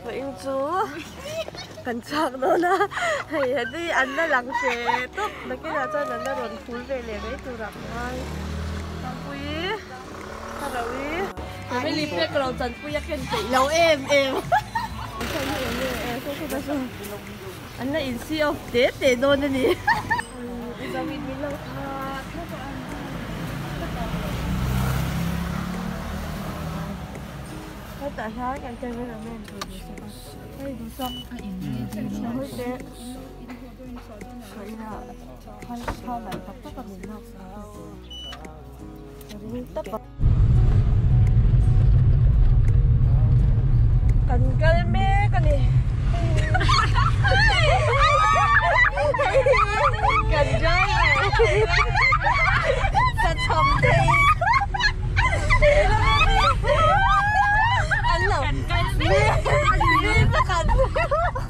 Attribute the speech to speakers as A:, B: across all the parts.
A: Vawiin chu kan chhuak dawn a, hei heti an la lang ve tawp nakinah chuan an la rawn phul ve leh mai tur ang ngai Thangpui Tharaui family pack lo chanpui a ken peih lo em em an la in see off te te dawn a ni. Hetah hian kan cameraman tur ni bawk a hei duhsak hawi te sawi a phal phal lai tak tak a min lak sak a ka ring tawp a. Kan kal mek a ni kan driver ka cham thei. An lo mi pakhat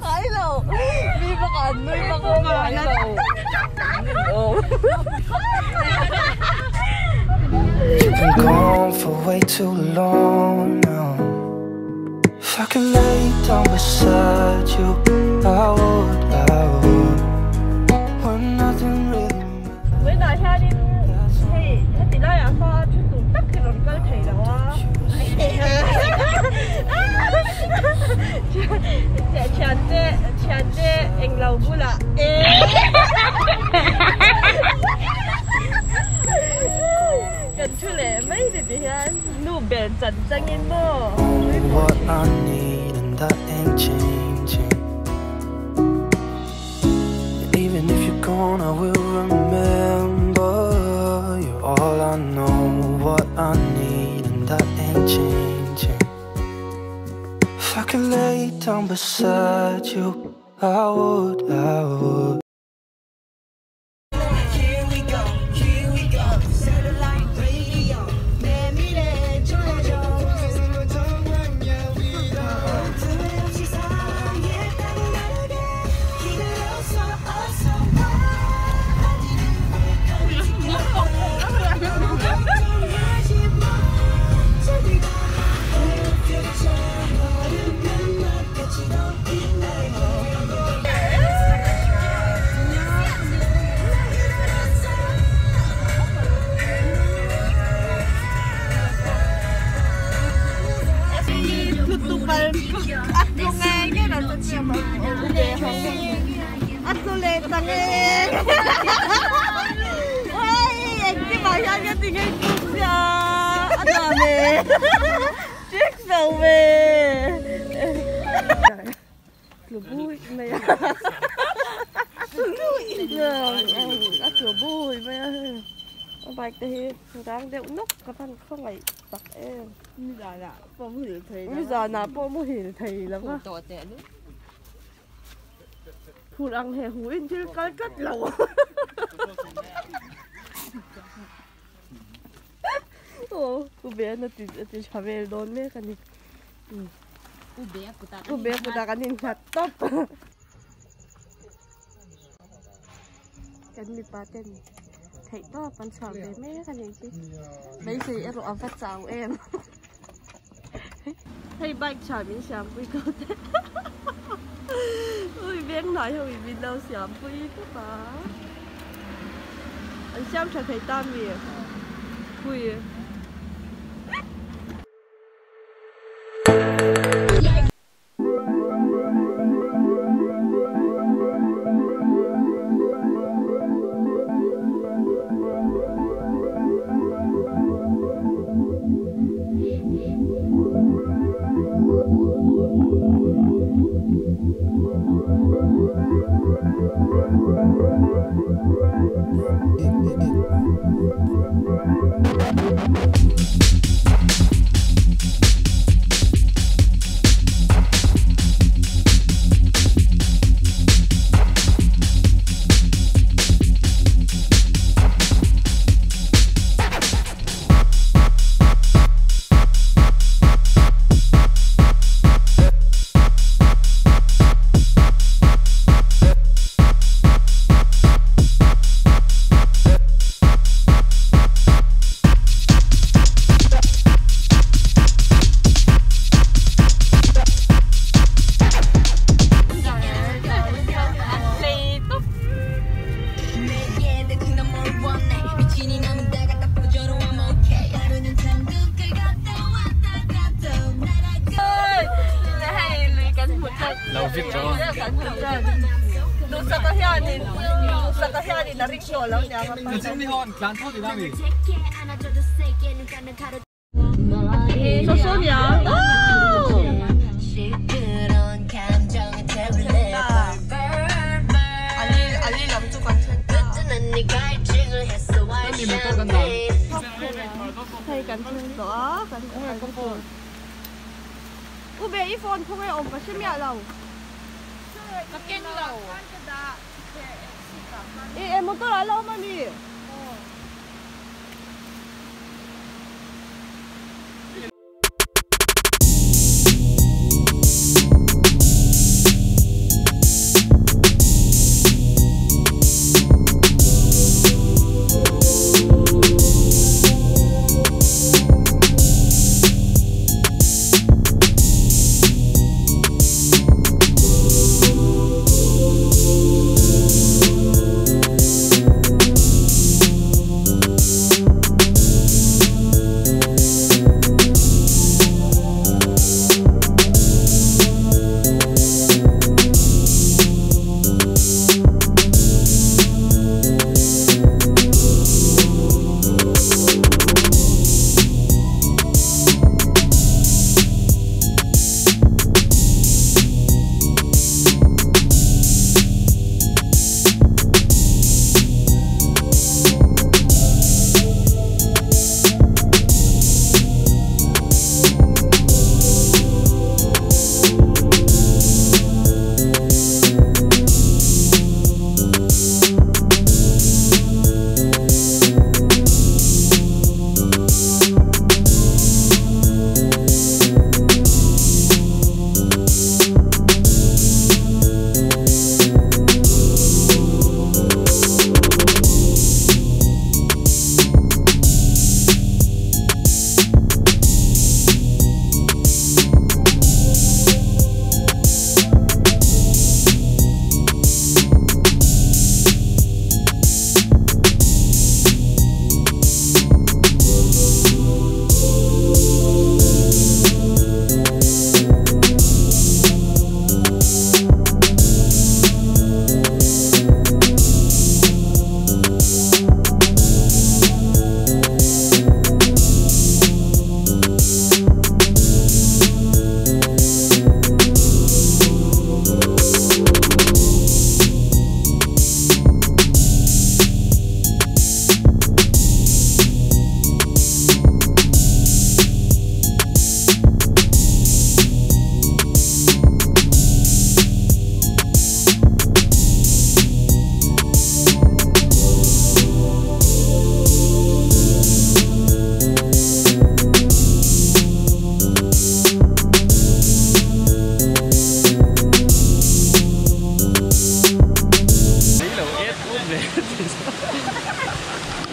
A: ngai lo mi pakhat nui bawk awm ngai lo.
B: You've been gone for way too long now. If I could lay down beside you, I would, I would. When nothing really matters.
A: Vawiinah hianin hei heti laiah fa thu tur tak hi rawn kal thei lo a. Thiante thiante englo bulah e kan thu leh mai ni ti hian nu ber chan changin maw.
B: What I need and that ain't changing. And even if you're gone, I will remember. You're all I know, what I need, and that ain't changing. If I could lay down beside you, I would, I would.
C: Here we go, here we go. Satellite radio. 내 미래 전해줘. 틀림없이 사랑했다고 나에게 기다렸어 어서 와. 걱정하지 마. 저리 가. future 모르는 너같이 더 빛날 거야.
A: A tlu leh ta nge Uai engkim ah hian ka ti ngei tum sia a nuam e trick zo ve tlu bui mai a a tlu bui mai a a bike te hi rang deuh nawk ka van khawngaih tak em nizanah pawh muhil thei lo va. Phur ang he hu in thil kal tlat lo. Aw u be an a ti a ti tha vel dawn mek a ni.
D: U be a kutah
A: U be a kutah kan innghat tawp. Kan mipa ten theih tawp an chhuah ve mek a nih hi. Beisei erawh a va chau em. Hei bike tha min siampui ko te ui veng hnai ho in min lo siampui tawp a an siam tha thei ta mi pui.
E: Lo vip rawh.
A: Duhsaka hianin Duhsaka hianin a ring tawh lo nia ka pa.
E: Nichin ni hawn tlan tho tih na mi?
A: Saw saw nia. Ali lam chu kan thleng ta. Hei kan thleng tawh a kan kan phone. U be i phone khaw nge awm ka hre miah lo.
D: Ka keng lo.
A: I e motor ah la awm a mi?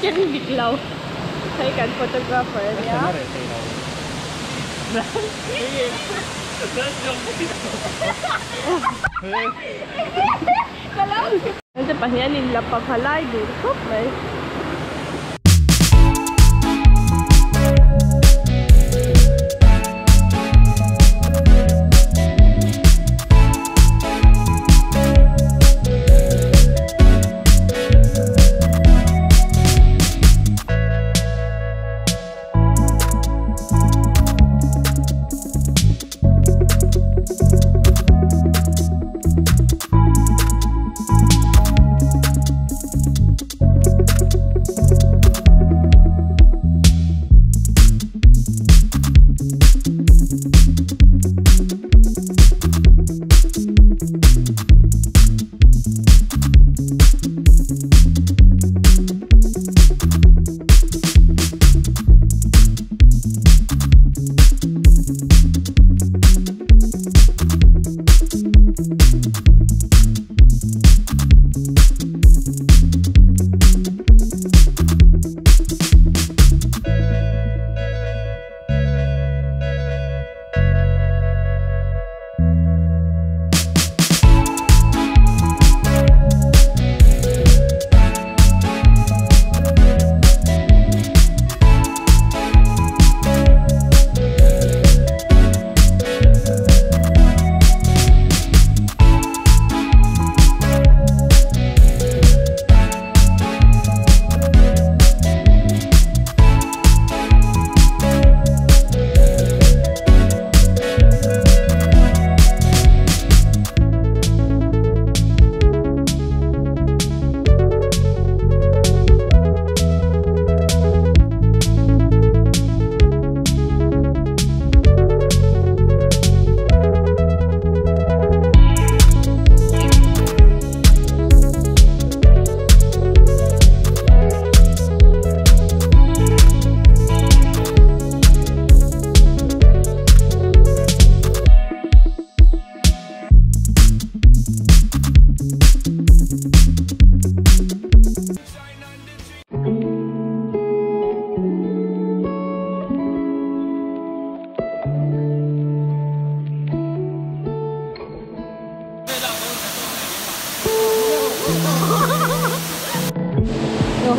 A: Ken dik lo. Hei kan photographer a nia. Hei pahnih an inla pakha lai dun khawp mai.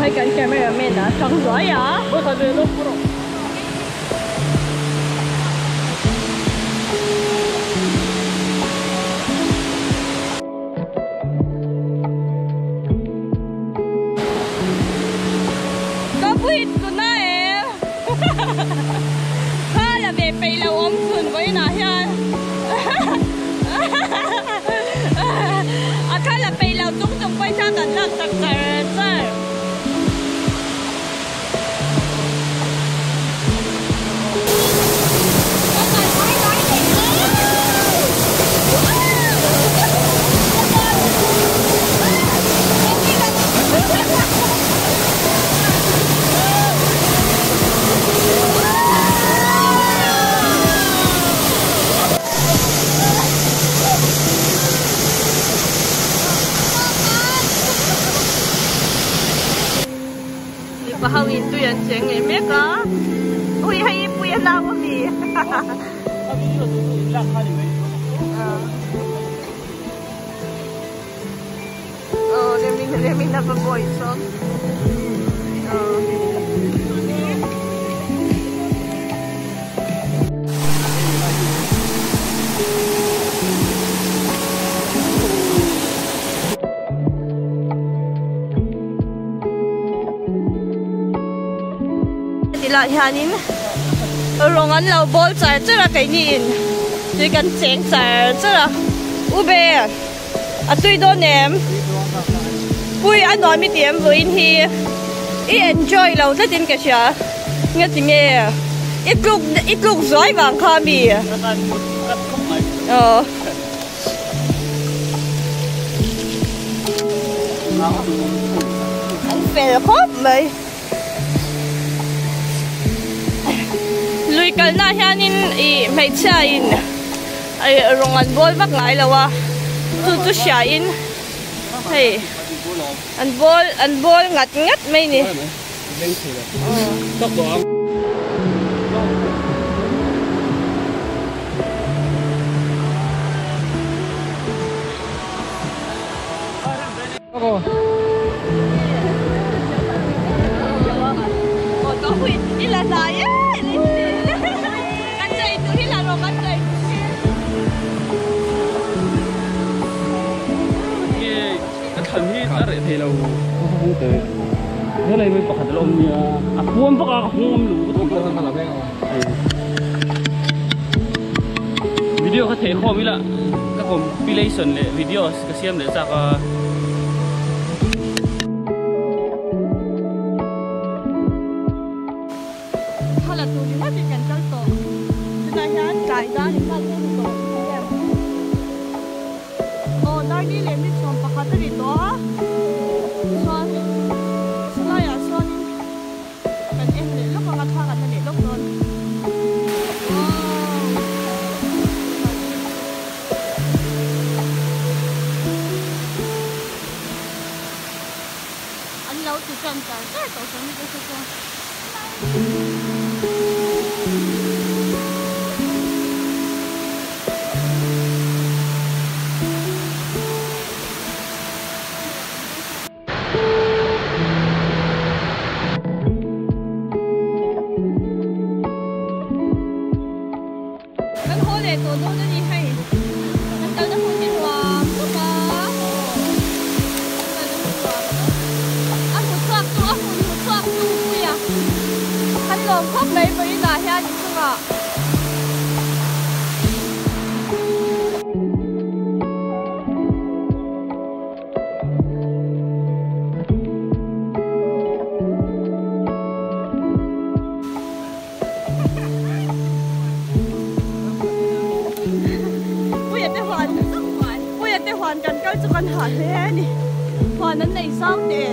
A: Hei kan cameraman a tang zuai a. Ka puit tuna em. Kha la ve peih lo awm chhun vawiinah hian. A kha la peih lo chung chung pawh hian kan lak sak char char. Mipa ho in tui an cheng leh mek a, ui hei i pui a nau a mi. Aw remin remin a va buai sawm. Aw. Tilai hianin rawng an lo bawl char char a keini in tui kan cheng char char a ube a tui dawn em pui a nuam i ti em vawiin hi i enjoy lo tlatin ka hria nge ti nge i tluk i tluk zuai vang kha mi aw. An fel khawp mai. Lui kalna hianin ih hmeichhia in ih rawng an bawl vak ngai lo a chu chu hria in hei an bawl an bawl ngat ngat mai ni.
E: Video kha thei khawm ila ka compilation leh videos ka siam leh chak a.
A: Thla tur ringawt in kan kal tawh tunah hian tlai dan in kal hle ni tawh em aw darni leh mi chhawm pakhat a ri tawh a chuan chulai ah chuanin kan en leh lawk ang a thla kan la leh lawk dawn wow. An lo ti tan char char tawh chuan ka hre chuan. Kan haw leh tawh dawn a ni hei. Kan kalna hmun hi nuam tawp a. Kan kalna hmun nuam tawp. A hmu chhuak tu a hmun hmu chhuak tu pui a. Kan lawm khawp mai vawiin ah hian inchungah. Puia te huan Puia te huan kan kal chu kan hah hle a ni huan an nei zau teh.